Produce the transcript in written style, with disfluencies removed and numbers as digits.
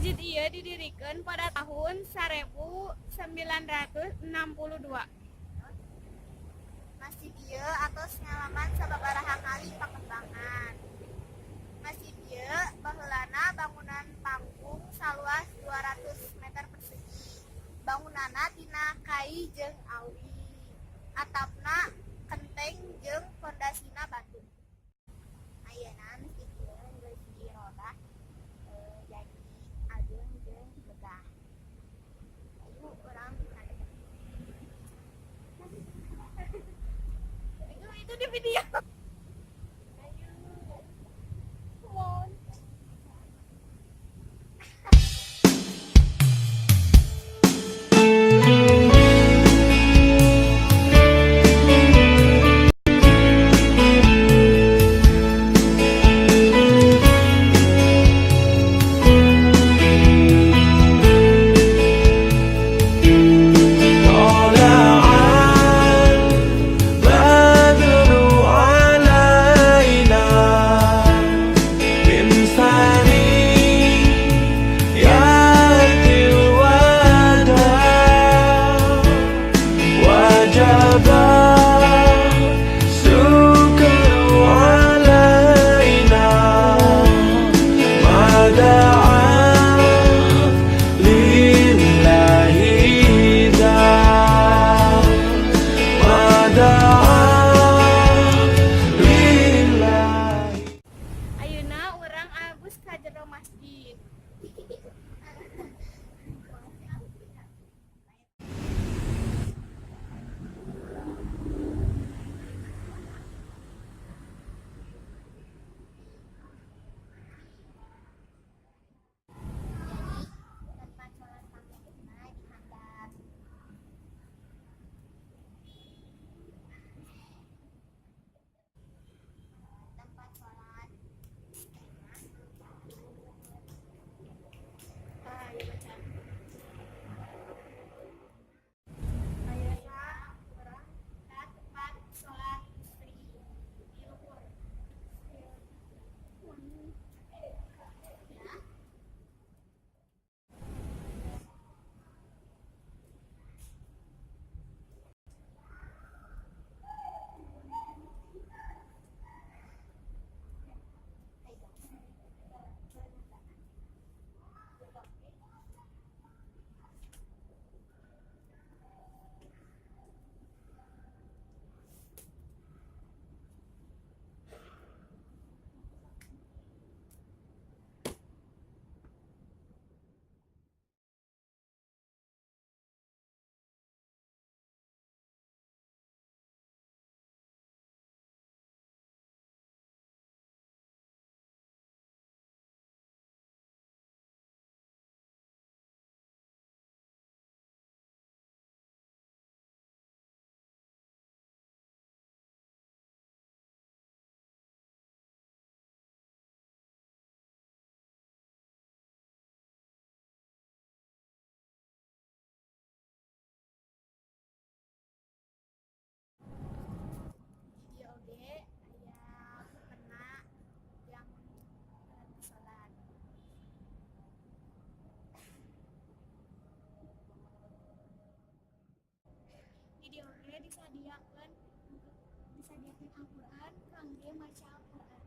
Masjid ieu didirikeun pada tahun 1962. Masjid ieu atos ngalaman sababaraha kali pakembangan. Masjid ieu baheulana bangunan panggung saluas 200 meter persegi. Bangunanna tina kai jeung awi. Atapna kenteng jeung pondasina batu. Ayeuna masjid ieu geus dirobah jadi ageng jeung megah. Ayo urang kadeket. Itu di video. Ayo. Come on. طلع البدر علينا من ثنيات الوداع، وجب الشكر علينا ما دعا لله داع، ما دعا لله. Ayeuna urang abus ka jero masjid. Jadi tempat sholat pangketna di handap. Tempat sholat istrina di luhur. Ah, ieu baca. Ayeuna urang ka tempat sholat istri di luhur. Ya. Di dieu oge aya mukena yang salat. Di dieu oge disadiakeun Al-Qur'an kangge maca Al-Qur'an.